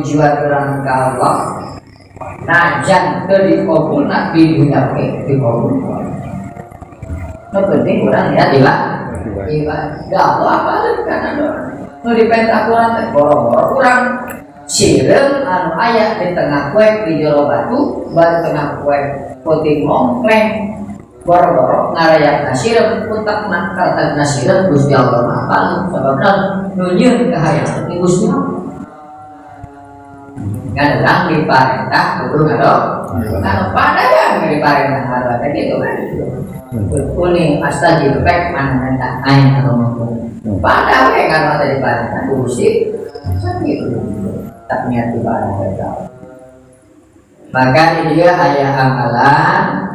Tujuan urang ka Allah najan teu dikabulna di dunya ge dikabul. Nu penting urang niat ibadah. Allah apa kana doa nu dipenta urang teh boro-boro urang sireum anu aya di tengah poek di jero batu, bari tengah poek peuting mongkleng, boro-boro ngarayak sireum, utakna karetagna sireum Gusti Allah mah apaleun, sababna nu nyieun kahayang ti Gusti Allah. Ngan urang diparentah kudu ngadoa, anu padahal diparentah ngadoa teh kitu kan. Kuning astajib pek mana minta aing anu mampu. Padahal we ngadoa teh diparentah ku Gusti sakitu. Tak niat ibadah eta. Maka di dia aya amalan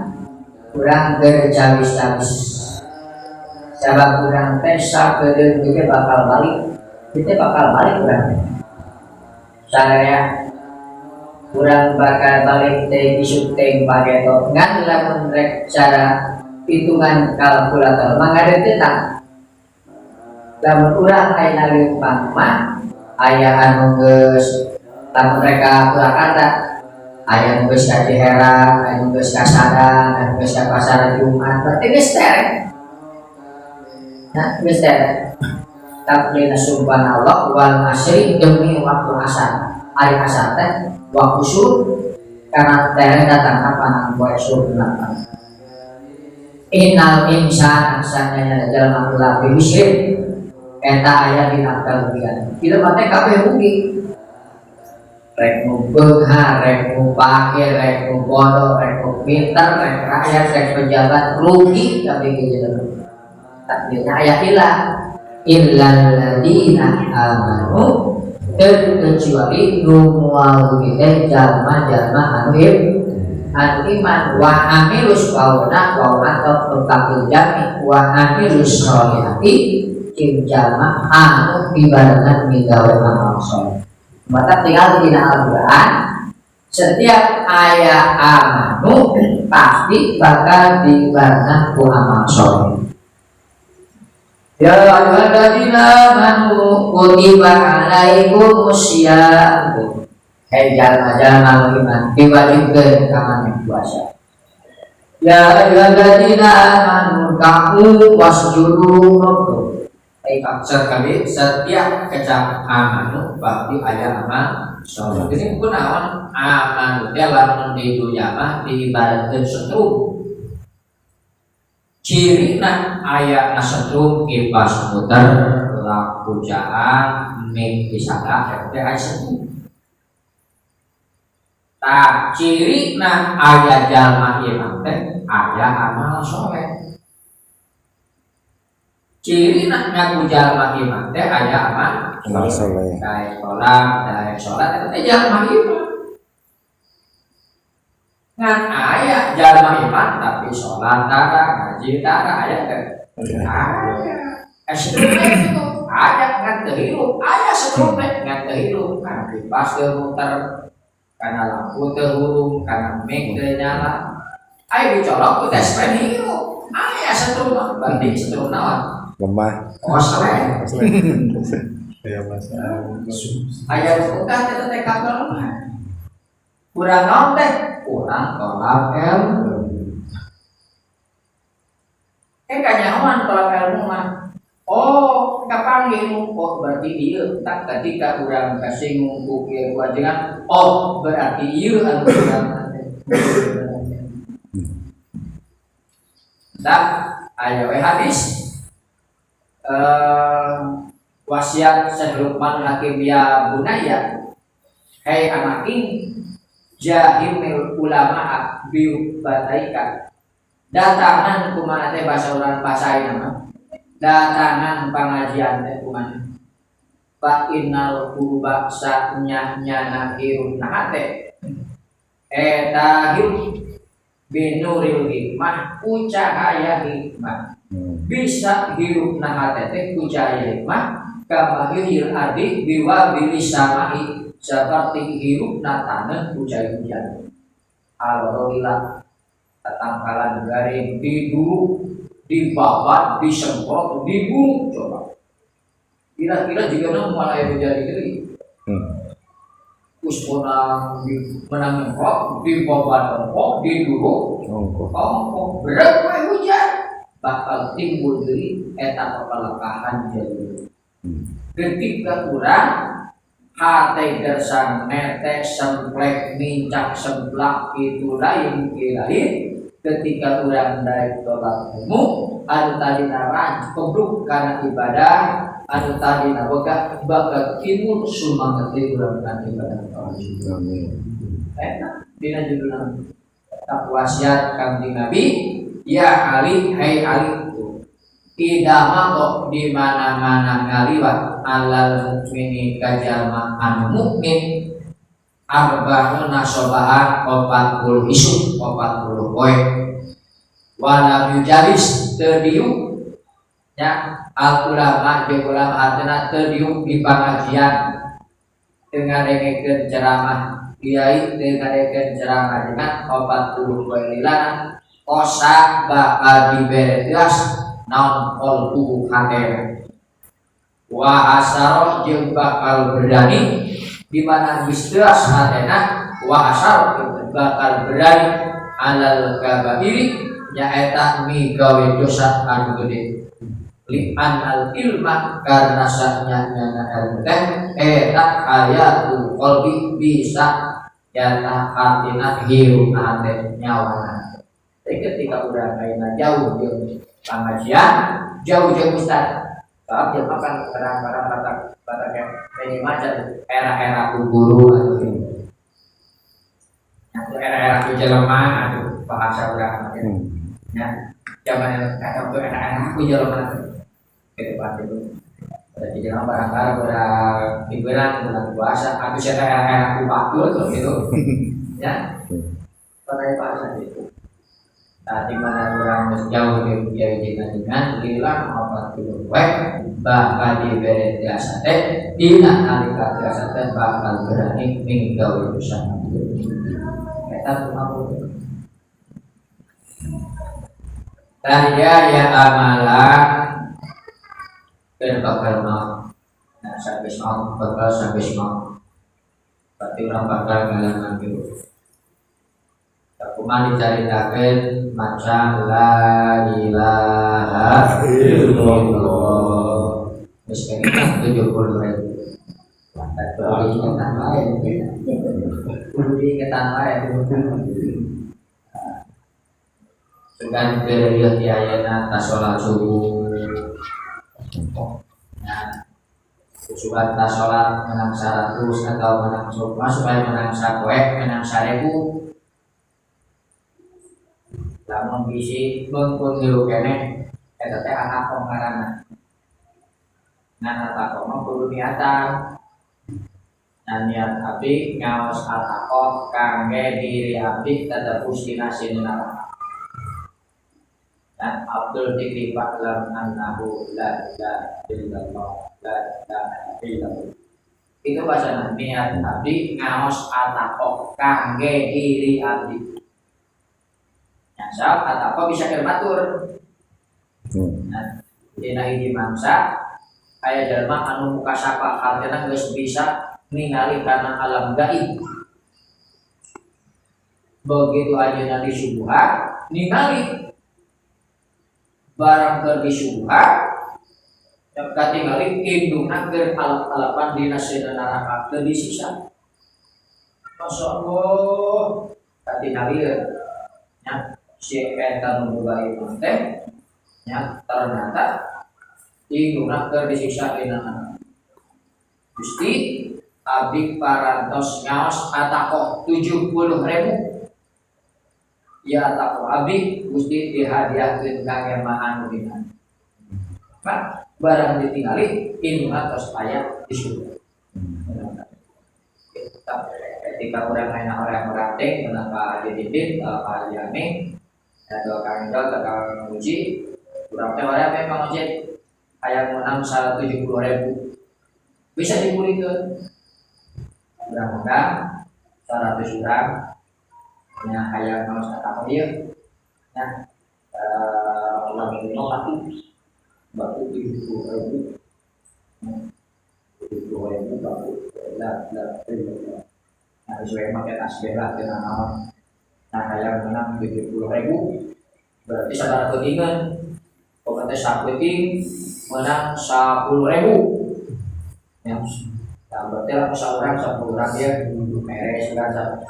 kurang gercawis-cawis. Sabab urang teh sakedeung ge bakal balik. Kita bakal balik urang. Saya urang bakal balik teh isuk teh pageto. Ngan lamun rek cara hitungan kalkulator mah ngadeukeutan. Lamun urang aya leumpang mah aya anu geus lamun rek ka Purwakarta aya nu geus ka Ciherang, aya nu geus ka Sadang, aya nu geus ka Pasar Jumat, berarti geus terek. Nah, geus terek. Taklina subhanallah wal asri demi waktu asar. Ari asar teh waktu subuh karena terek datang kapan poe subuh delapan. Innal insana sanyanya jalma lafi khusrin eta aya dina karugian. Kieu mah teh kabeh rugi. Rek nu beunghar, rek nu fakir, rek nu bodoh, rek nu pintar, rek rakyat, rek pejabat rugi kabeh ge jelema. Takdirna aya ilah illal ladina amanu terkecuali nu moal rugi teh jalma-jalma anu anu iman wa amilus wauna wa atau mutakil jami wa amilus sholihati jeung jalma anu dibarengan migawe amal soleh. Maka tinggal di Al-Quran setiap ayat amanu pasti bakal dibarengan ku amal soleh. Ya ayyuhalladzina amanu kutiba alaikumusiyam. Hei jalma-jalma iman diwajibkeun ka maneh puasa. Ya ayyuhalladzina amanu rka'u wasjudu. Hei sekali setiap kecap amanu pasti aya amal soleh. Jadi kunaon amanu teh lamun di dunya mah diibaratkeun setrum. Cirina aya setrum kipas muter lampu jalan mik disangka teh aya setrum. Tah cirina aya jalma iman teh aya amal soleh. Cirina ngaku jalma iman teh aya amal soleh. Daek sholat, daek sholat eta teh jalma iman. Ngan aya jalma iman tapi sholat tara, ngaji tara aya teh. Aya. Setrum teh kitu. Aya ngan teu hirup, aya setrum teh ngan teu hirup kana kipas teu muter, kana lampu teu hurung, kana mic teu nyala. Aya dicolok ku tes pen hirup. Aya setrum mah berarti setrum naon? Lemah. Koslet. Ya masa. Aya nu teh teh teh kabel lemah. Kurang naon teh? Kurang tolak ilmu. Kanyahoan tolak ilmu mah. Oh, kapanggih oh berarti ieu tak ketika urang kasinggung ku kieu ku ajengan, oh berarti ieu anu urang teh. Tah aya we hadis wasiat Syekh Luqman Hakim ya bunayya hei anaking jahimil ulama bi bataika datangan kumaha teh bahasa urang bahasa ayeuna mah datangan pangajian teh kumaha fa innal quluba sanya nyana hirup na hate eta hirup binuril hikmah ku cahaya hikmah bisa hirup na hate teh ku cahaya hikmah kama yuhyil ardi biwabilis samai seperti hirup na taneuh ku cai hujan. Alhamdulillah tatangkalan garing diduruk dibabat disemprot dibunuh coba kira-kira jika mulai menjadi gede. Terus menang menang ongkok, di bawah ongkok, di dulu ongkok berat we hujan bakal timbul deui eta papalekahan jadi. Ketika urang hate gersang netes semplek mincak semplak itu lain lain ketika urang daek tolak ilmu anu tadina ranc kebruk kana ibadah anu tadina boga bakal timbul sumanget deui urang kana ibadah. Amin. Eta dina judulna wasiat Kangjeng Nabi ya Ali hai Ali tidak mabok di mana-mana ngaliwat alal mukmini kajalma anu mukmin arba'una sobahan 40 isuk 40 poe walam yujalis teu diuk nya al ulama jeung ulama artina teu diuk di pangajian teu ngadengekeun ceramah kiai teu ngadengekeun ceramah dengan 40 poe lilana kosa bakal dibere teas naon qalbu hate wa asaro jeung bakal berani di mana geus teas hatena wa asaro bakal berani alal kabairi nyaeta migawe dosa anu gede li anal ilma karena sanyana ilmu teh eta hayatul qalbi bisa nyata artina hirup hate nyawana. Jadi ketika urang ayeuna jauh jeung pengajian, jauh jeung ustaz. Sebab dia makan kadang-kadang kata kayak macam era-era ku guru atuh. Era-era ku jelema atuh bahasa urang mah. Ya, zaman kata ku era-era ku jelema gitu Pak itu. Ada di jelema barang-barang urang hiburan, bulan puasa, atuh sia era-era ku batur tuh gitu. Ya. Pakai bahasa gitu. Nah, di mana orang jauh dari kiai dengan hilang 40 poe bakal diberi tiasa teh dina nalika tiasa teh bakal berani minggawe dosa. Eta kumaha? Tanya ya amalan dan bakal mau. Nah, sampai mau bakal sampai mau. Berarti orang bakal ngalaman gitu. Kumaha dicaritakeun maca la ilaha illallah. Geus pengen 70.000. Kudu diingetan wae. Kudu diingetan wae. Sugan beureut di ayeuna tas salat subuh. Nah, sugan tas salat menang 100 atau menang supaya menang sapoe, menang 1000. Lamun bisi mengkun hirup keneh eta teh anak ngaranna. Ngan ataqoh mah kudu niatan. Nah, niat abdi ngaos ataqoh kangge diri abdi tetepus dina sinunara. Dan Abdul Dikri fa'lam annahu la ilaha illallah la ilaha illallah. Itu bahasa niat abdi ngaos ataqoh kangge diri abdi. Nyasab atau apa bisa kerbatur. Nah, dina hiji mangsa aya jalma anu muka sapa hartena geus bisa ningali kana alam gaib. Begitu ayeuna disuguhan ningali barang keur disuguhan katingali indungna keur alap-alapan dina seuna neraka teu disiksa. Masya Allah katingali nya si eta nu boga iman teh nya ternyata indungna keur disiksa dina neraka. Gusti abdi parantos ngaos ataqoh 70.000. Ya ataqoh abdi Gusti dihadiahkeun ka anu dina. Pak barang ditingali indungna tos aya di surga. Ketika urang main orang-orang teh kenapa jadi apa jame atau kang Indol atau kang Uji urang teh orang memang ojek aya menang 170.000 bisa dipulihkeun urang menang 100 urang nya aya mau satapa ieu nya urang minimal batu 70.000 70.000 batu lah lah. Nah, sesuai make tasbih lah tina naon. Nah, hayang menang 70.000 berarti sabaraha peutingeun? Pokoknya sapeuting menang 10.000. Ya. Nah, berarti lah saurang 10 orang ya mere sudah 100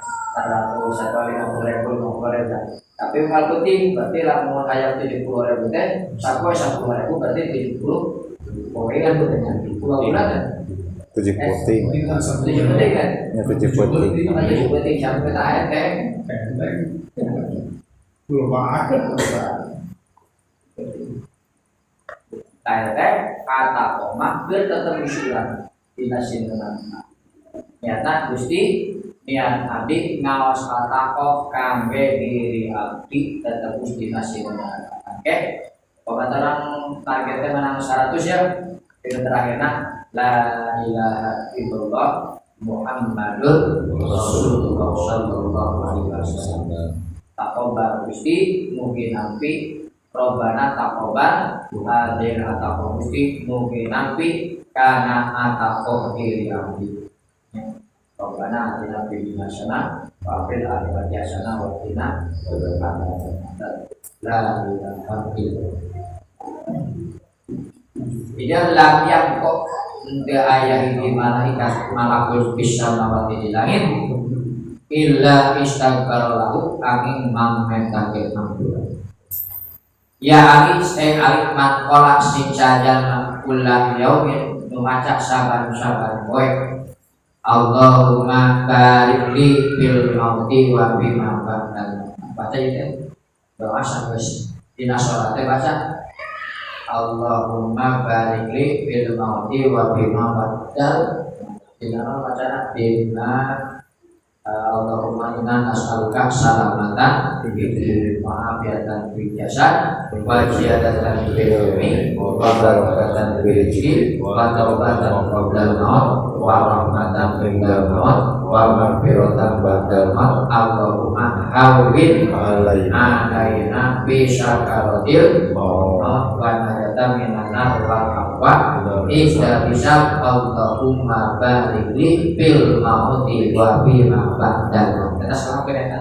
atau 50.000 50.000. Tapi unggal peuting berarti lah mun hayang 70.000 teh sapoe 10.000 berarti 70 poe kan betulnya 2 bulan kan? 7 peuting. 7 peuting kan? Ya 7 peuting. 7 peuting sampai kita enteng. Enteng. Belum ada. Teh kata koma keur tetep usulan dina sineuna. Niatna Gusti niat abdi ngaos ataqoh kangge diri abdi tetep dina sineuna. Oke. Pemataran targetnya menang 100 ya. Itu terakhirna la ilaha illallah Muhammadur Rasulullah sallallahu alaihi wasallam. Taqobbal Gusti mugi nampi Robbana taqobbal hadir ataqoh Gusti mugi nampi kana ataqoh diri abdi. Robbana atina fid dunya hasanah wa fil akhirati hasanah wa qina adzabannar. La ilaha illallah. Tidak lam yang kok henteu aya hiji malaikat malakul fis samawati di langit illa istaghfar lahu angin mametakeun ampura. Ya ari ari man qala sing sajalma kullah yaumin nu maca saban-saban poe Allahumma barik li fil mauti wa bima ba'dal. Baca itu doa sampai dina salat baca Allahumma barik li fil mauti wa bima ba'dal. Dina bacana dina Allahumma inna nas'aluka salamatan wa afiatan fil jasad wa ziyadatan fil ilmi wa barakatan fil rizqi wa taubatan qabla al-maut wa rahmatan indal maut wa maghfiratan ba'dal maut. Allahumma hawwin alaina bi sakaratil maut wa najatan minan nar wal aqwa idza bisa. Allahumma barik li fil mauti wa bima ba'dal maut. Kita sama kena.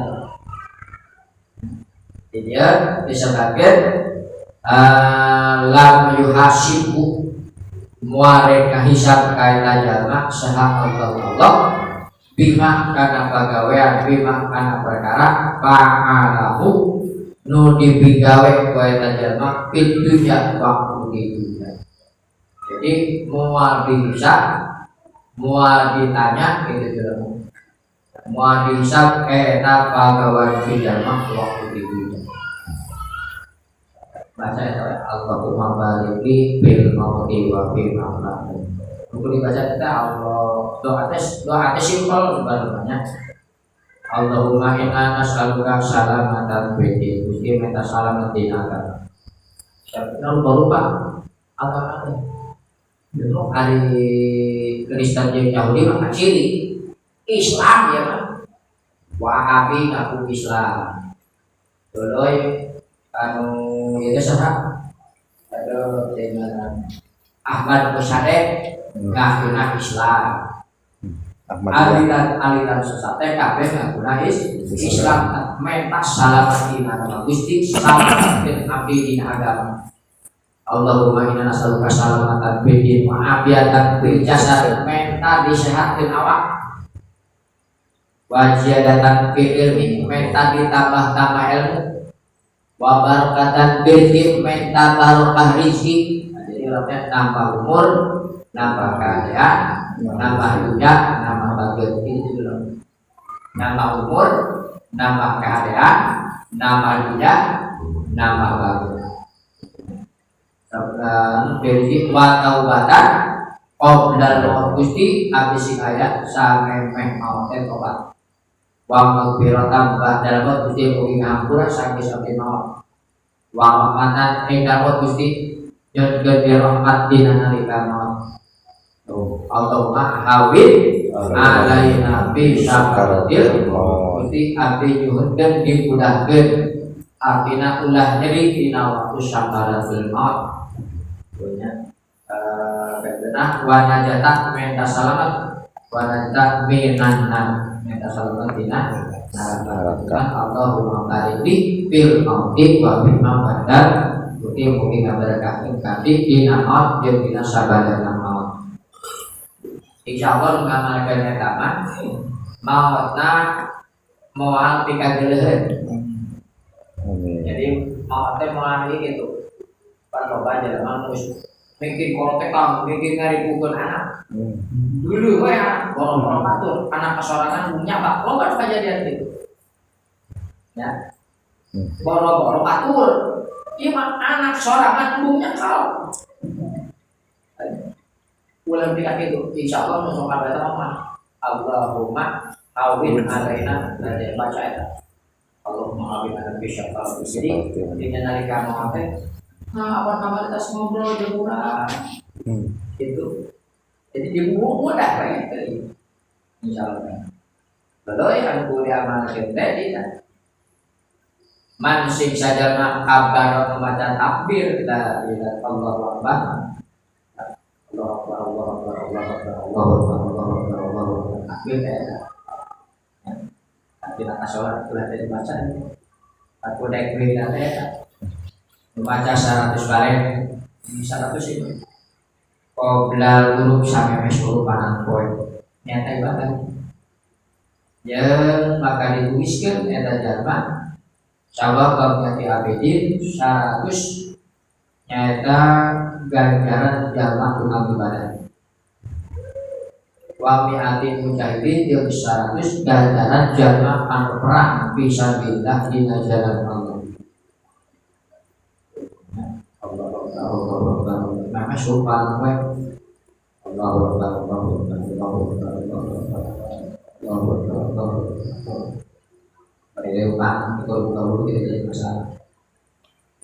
Jadi ya disebabkan lam yuhasibu muareka hisab kaita jalma saha Allah Allah bima kana pagawean bima kana perkara fa'alahu nu dipigawe kaita jalma fid dunya waktu di dunya. Jadi mual dihisab mual ditanya gitu jelema mual dihisab eta pagawean fi jalma waktu di dunya. Baca ya Allahumma barik li fil mauti wa fil amali. Untuk dibaca kita Allah doa tes simpel sebenarnya. Allahumma inna nas'aluka salamatan fid din. Gusti minta salamat di agama. Siapa lupa agama teh. Dulu hari Kristen jeung Yahudi mah ciri Islam ya mah. Wahabi ngaku Islam. Doloy anu itu saha aduh dengan Ahmad Musadek ngakuna Islam. Aliran sesat teh kabeh ngakuna Islam. Menta salamat dina agama Gusti salamat abdi dina agama. Allahumma inna nas'aluka salamatan fid din wa afiatan fil jasad. Menta disehatkeun awak wa ziyadatan fil ilmi, menta ditambah-tambah ilmu wa barakatan rizki, menta barokah rizki. Nah, jadi orangnya nambah umur, nambah kaya, nambah dunia, nambah bagian itu dulu. Nambah umur, nambah keadaan, nambah dunia, nambah bagian. Rizki wa taubatan qoblal maut Gusti abdi sing aya samemeh maut teh tobat. Wa maghfiratan ba'dal maut Gusti mugi ngampura saking abdi maut. Wa rahmatan indal maut Gusti nyuwunkeun rahmat dina nalika maut. Tuh, Allahumma hawwin alaina bi sakaratil maut. Gusti abdi nyuhunkeun dimudahkeun artina ulah nyeri dina waktu sakaratul maut. Punya nah wa najata menta salamat wa najata minan nar Minta selamat dina neraka. Allahumma barik fil mauti wa fil mabadal. Mugi mugi ngaberkakeun kami dina maut jeung dina sabadana maut. Insyaallah nu ngamalkeun eta mah mautna moal pikageleuheun. Amin. Jadi maut teh moal ieu gitu. Pan loba jelema geus mikir kolot teh kang mikir ngaripukeun anak. Dulu we anak boro-boro batur, anak kesorangan mung nyabak loba kejadian gitu. Ya. Boro-boro batur. Ieu mah anak sorangan mung nyakal. Ulah pikir gitu, insyaallah nu sok eta mah Allahumma awin alaina dan baca eta. Allahumma awin alaina syafaat. Jadi dina nalika mau teh, nah apa kamari tas ngobrol jeung urang. Gitu. Jadi di mudah kayak gitu. Insyaallah. Lalu anu kuliah amanah teh dina man sing sajama kabar membaca takbir la ilaha illallah akbar. Allahu akbar, Allahu akbar, Allahu akbar, Allahu akbar, Allahu akbar, Allahu akbar. Takbir teh eta. Tapi nak sholat ulah teh dibaca. Aku naik kuliah teh eta. Membaca 100 bareng 100 itu. Qobla ghurub sampai suruh panan poe. Nyata ibadah. Yang maka dituliskan eta jalma sawab bab abidin 100 nyata ganjaran jalma tukang ibadah. Wa mi'atin mujahidin jeung 100 ganjaran jalma anu perang fisabilillah dina jalan Allah. Allahu akbar, Allahu akbar. Maka sumpah we. Allahu akbar, Allahu akbar, Allahu akbar, Allahu akbar. Allahu akbar, Allahu akbar. Pada utang, itu buka dulu tidak jadi masalah.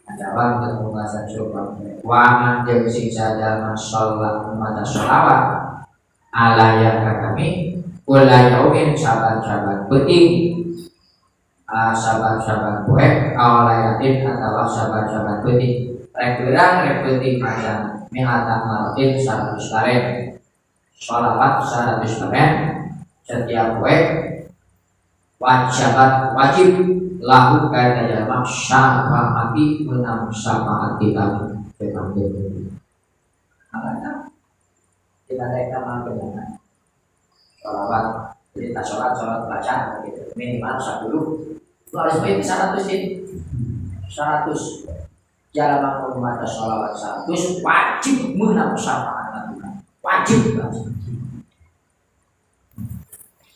Ada apa kita pembahasan sumpah. Wa man jeung sing jalma sholat maca sholawat ala yang kami kula yaumin saban-saban peuting saban-saban poe awalayatin atawa saban-saban peuting rek beurang rek peuting maca mi'ata maratin 100 bareng sholawat 100 bareng setiap poe wajabat wajib lahu kana jalma syafaati menang syafaati kami memang makanya kita naik kamar kenangan sholawat cerita sholat sholat baca gitu minimal 10 lu harus bayar 100 ini 100 jalan membaca sholawat 100 wajib menang syafaat wajib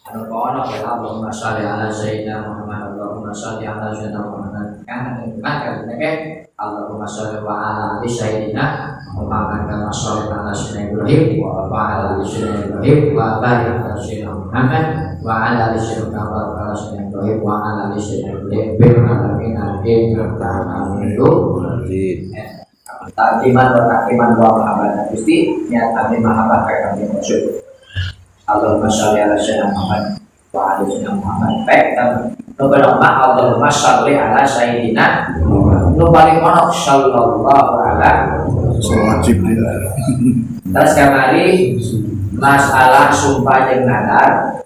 anu kono ya Allahumma sholli ala sayyidina Muhammad Allahumma sholli ala sayyidina Muhammad kan kan kan Allahumma sholli wa ala ali sayyidina Muhammad kama sholli ala sayyidina Ibrahim wa ala ali sayyidina Ibrahim wa barik ala sayyidina Muhammad wa ala ali sayyidina Muhammad ala sayyidina Ibrahim wa ala ali sayyidina Ibrahim bil alamin innaka Hamidum Majid. Takdiman wa takdiman wa mahabbah Gusti niat kami mahabbah ka kami maksud Allahumma sholli ala sayyidina Muhammad wa ala sayyidina Muhammad. Baik, nu mah Allahumma sholli ala sayyidina Muhammad. Nu paling ono sallallahu ala wajib dia. Terus kamari masalah sumpah jeung nadar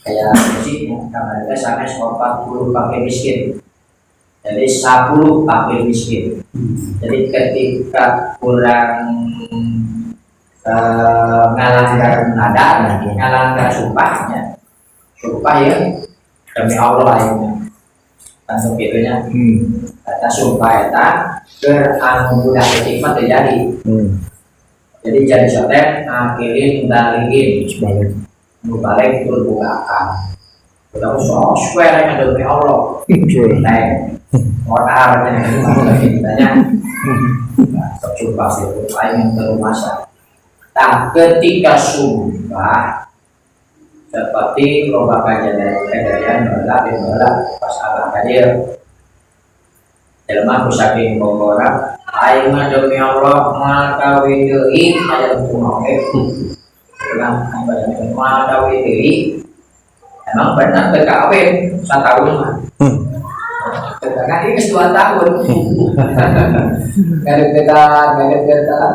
kayak sih kamari teh sanes 40 pakai miskin. Jadi 10 pakai miskin. Jadi ketika kurang ngalanggar nadar, ngalanggar sumpahnya, sumpah ya demi Allah akhirnya, langsung gitunya. Kata sumpah eta keur anu budak leutik mah teu jadi. Jadi jadi sotet ngakhirin balikin, Balik. Nu balik tur buka akal. Udah sok swear nya demi Allah. Naik modal nya tanya. Sok sumpah itu aing yang terus. Nah, ketika sumpah seperti loba kejadian baheula di baheula pas abah kadieu jelema ku saking bogora aing mah demi Allah moal kawin deui aya kumaha oge ulang aing bade moal kawin deui emang benar teu kawin satahun mah kan ini geus 2 tahun gadegetan gadegetan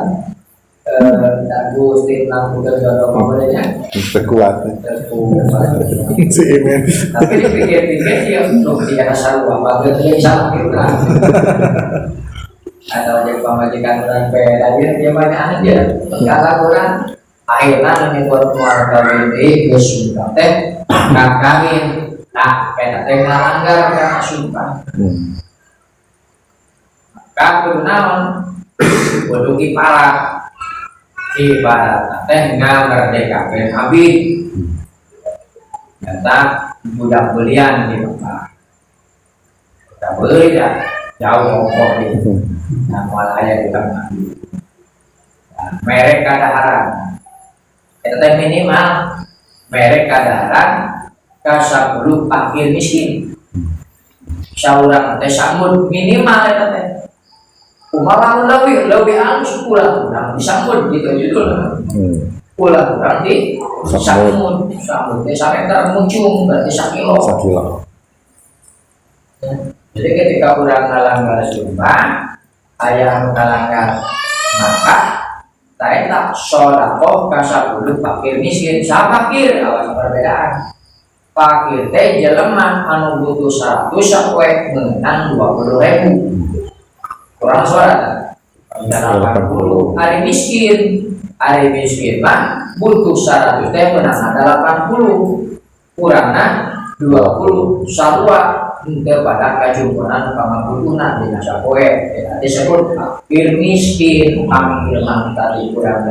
Dagu tim lampu jodoh bolehnya Terkuat. Terkuat. Si Imin. Tapi dipikir-pikir dia untuk dia sarua bagus dia salah gitu lah. Atau dia pamajikan orang beda dia dia banyak anak dia kalau orang akhirnya menyebut keluarga ini geus sumpah teh kawin nah eta teh ngalanggar kana sumpah. Maka kudu naon kudu kiparat ibarat teh ngamerdekakeun abdi nyata budak belian di Mekah kita beli dah jauh ongkoh di nah moal aya di tengah nah, merek kadaharan eta teh minimal merek kadaharan ka 10 fakir miskin saurang teh samud minimal eta teh kumaha lamun leuwih leuwih alus ulah urang disamud gitu judulna. Ulah urang di samud samud teh sameter muncung berarti sakilo. Sakilo. Jadi ketika urang ngalanggar sumpah aya anu ngalanggar maka ta eta sedekah ka 10 fakir miskin. Saha fakir? Awas perbedaan. Fakir teh jelema anu butuh 100 sapoe meunang 20.000. Kurang suara 80. Ari miskin, ari miskin mah butuh 100 teh meunang 80. Kurangna 20 sarua henteu pada kajumponan pamabutuhna dina sapoe. Eta disebut fakir miskin. Fakir mah tadi kurang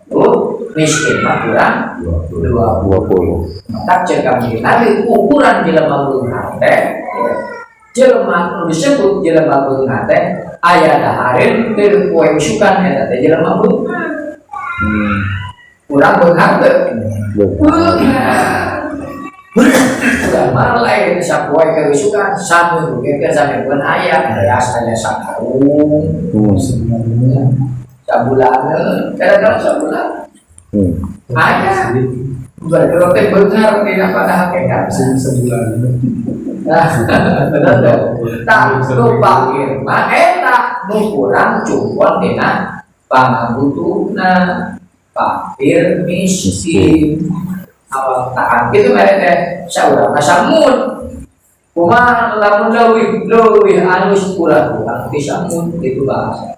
80, miskin mah kurang 20. 20. Maka cek kami Nabi ukuran jelema beunghar teh jelema nu disebut jelema beunghar teh aya dahareun keur poe isukan eta teh jelema beunghar. Kurang beunghar teh? Beunghar. Udah lain sapoe keur isukan sami ge keur sami pun aya beas aya sakarung. Sabulaneun kadang-kadang sabulan. Aya berarti teh beunghar dina pada hakikat. Sebulan. Nah, bener dong. Tak nu fakir mah eta nu kurang cumpon dina pangabutuhna fakir miskin. Awal tahan gitu mere teh saurang samun. Kumaha lamun leuwih leuwih alus ulah kurang ti samun gitu bahasa.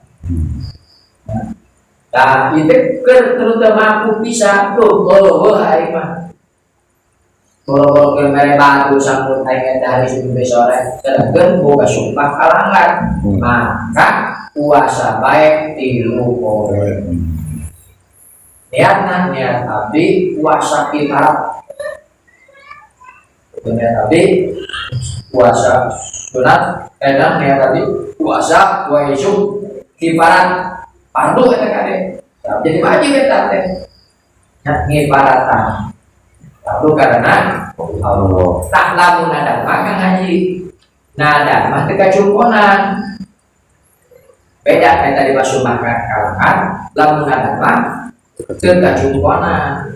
Nah, itu keur terutama aku bisa tuh oh aing mah. Boro-boro keur mere batu samun aing eta hari subuh sore sedengkeun boga sumpah kalanggar. Maka puasa baik 3 poe. Niatna niat abdi puasa kifarat. Niat abdi puasa sunat, enak niat abdi puasa poe isuk kifarat fardu eta kade. Jadi wajib eta teh. Niat ngifaratan. Fardu karena Allah. Tak lamun nada mah Kang Haji. Nada mah teu kacumponan. Beda kayak tadi basuh makan kalangan, lamun nada mah teu kacumponan.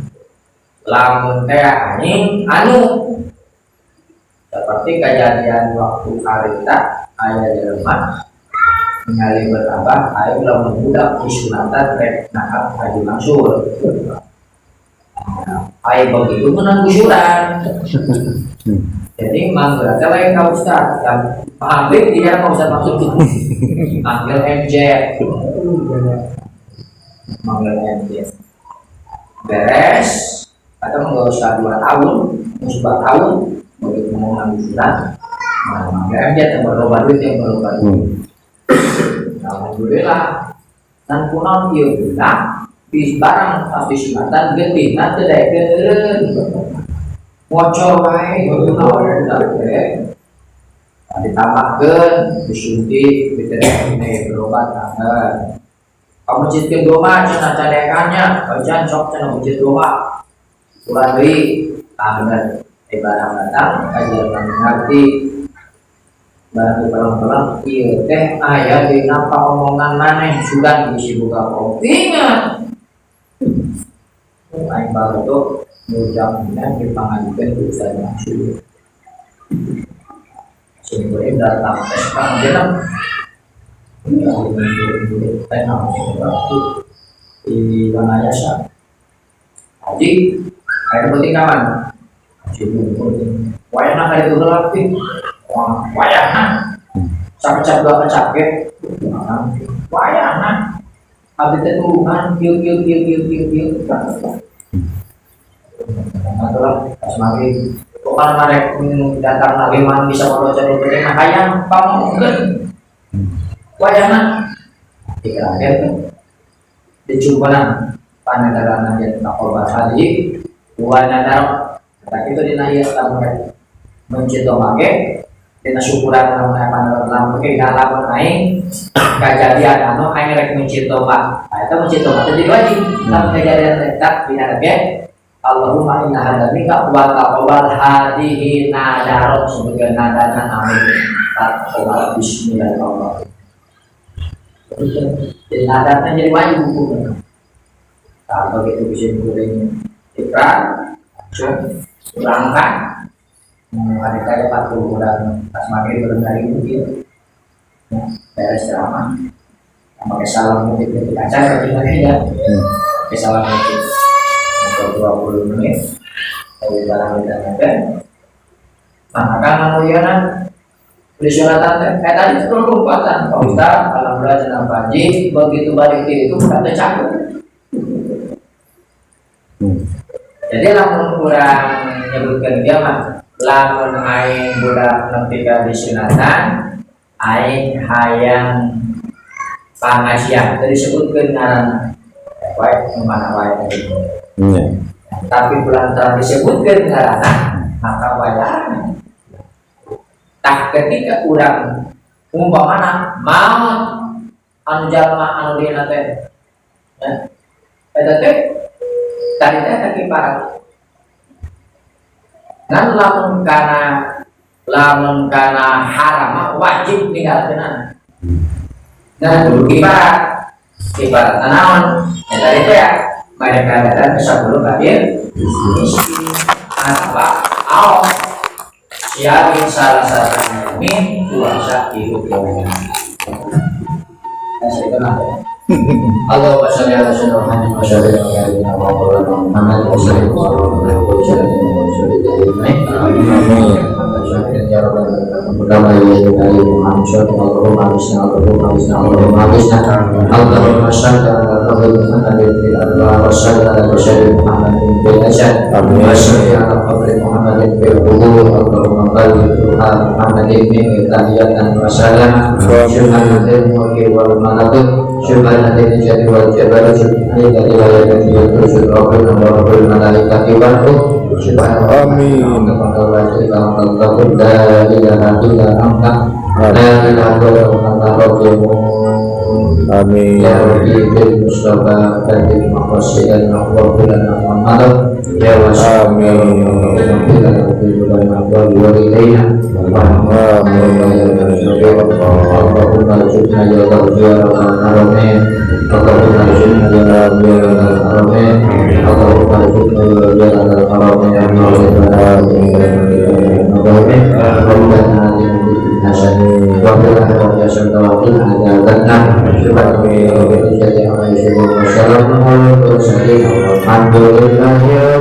Lamun teh anjing anu seperti kejadian waktu harita aya jelema ningali berabah aing lamun budak disunatan rek nangkap Haji Mansur. Aing begitu menang gusuran. Jadi manggil teh lain ka ustaz, ambil dia ka ustaz Mansur. Manggil MJ. Manggil MJ. Beres atau nggak usah 2 tahun, nggak usah 2 tahun begitu mau ngambil surat, nah, manggil MJ yang berubah duit, yang berubah duit. Alhamdulillah. Dan kunaon ieu budak di barang pasti sunatan getihna teu daekeun. Ngocor wae kunaon budak teh. Ditambahkeun, disuntik, diterekeun berobat tangan. Kamu masjid doma cenah cadekannya, can sok cenah masjid doma. Kurang deui, ah bener. Barang datang, kajian ngerti. Barang di pelang-pelang, ieu teh aya dina paomongan maneh sugan bisi boga kopi nya. Aing baru ngucapna dipangajukeun ku Ustaz Mansur. Sing kuring datang tes kang jeneng. Di Wanayasa. Haji, air penting kapan? Haji penting. Wayana kali itu lagi. Wah, wayana. Sampai dua kecap ge. Wayana. Abdi teh tulungan kieu kieu kieu kieu kieu kieu. Nah, itulah pas maghrib. Bukan mereka datang lagi mana bisa kalau cari penting mah hayang pamungkeun. Wayana. Dikirakan dicubanan panadaran yang taqobbal hadhihi wa nadar. Kata itu dina ieu lamun mencito make dina syukuran lamun aya panadaran lamun ke dina lamun aing kajadian anu aing rek mencito mah. Nah, eta mencito mah teh jadi wajib. Lamun kajadian eta dina ge Allahumma inna hadza minka wa taqabbal hadhihi nadarot sebagai nadana amin. Taqabbal bismillahirrahmanirrahim. Jadi nadarnya jadi wajib hukumnya. Nah, begitu bisa goreng ikrar langsung berangkat. Ada kaya 40 orang pas maghrib belum dari itu dia. Ya, beres ceramah. Pakai salam mungkin ketika acara bagaimana ya? Pakai salam mungkin atau 20 menit. Dari barang kita nyampe. Nah, maka mulyana di sunatan teh kayak tadi itu lompatan Pak Ustaz, alhamdulillah cenah Pak Haji, begitu balik itu kata cakep. Jadi lamun kurang nyebutkan dia mah lamun aing budak nepi ka disunatan aing hayang pangajian teu disebutkeun ngaranna wae mana wae tadi. Tapi kulantaran disebutkeun ngaranna maka wayahna. Tah ketika urang umpamana maot anu jalma anu dieuna teh ya eta teh tadi teh eta kiparat ngan lamun kana haram mah wajib ninggalkeunana. Nah, kudu kiparat kiparat naon ya tadi teh ya mereka datang ke 10 kafir miskin atau aw siapin salah satu min puasa hidup. Nah, saya kenal ya. Allahumma sholli ala sayyidina Muhammad wa sholli ala sayyidina Muhammad wa sholli ala sayyidina Muhammad. Ya Rabbal alamin. Allahumma sholli ala Muhammadin fil arwah wa sholli ala sayyidina Muhammadin fil ajsad wa sholli ala qabri Muhammadin fil qubur. Allahumma balligh ruha Muhammadin min tahiyatan wa salam. Subhanal mulki wal malakut subhanal jali wal jabarut subhanal la ilaha rabbul rabbil malaikati wal ruh. Amin. La ilaha illa anta la ilaha illa anta Amin. Ya Rabbi bil Mustafa bil maqasid wa lana Muhammad ya Amin. Allahumma arzuqna ya Allah haramain Allahumma arzuqna ya Allah haramain Allahumma arzuqna ya Allah haramain Amin. Rabbana atina fid dunya hasanah wa fil akhirati hasanah wa qina adzabannar. Subhanallah.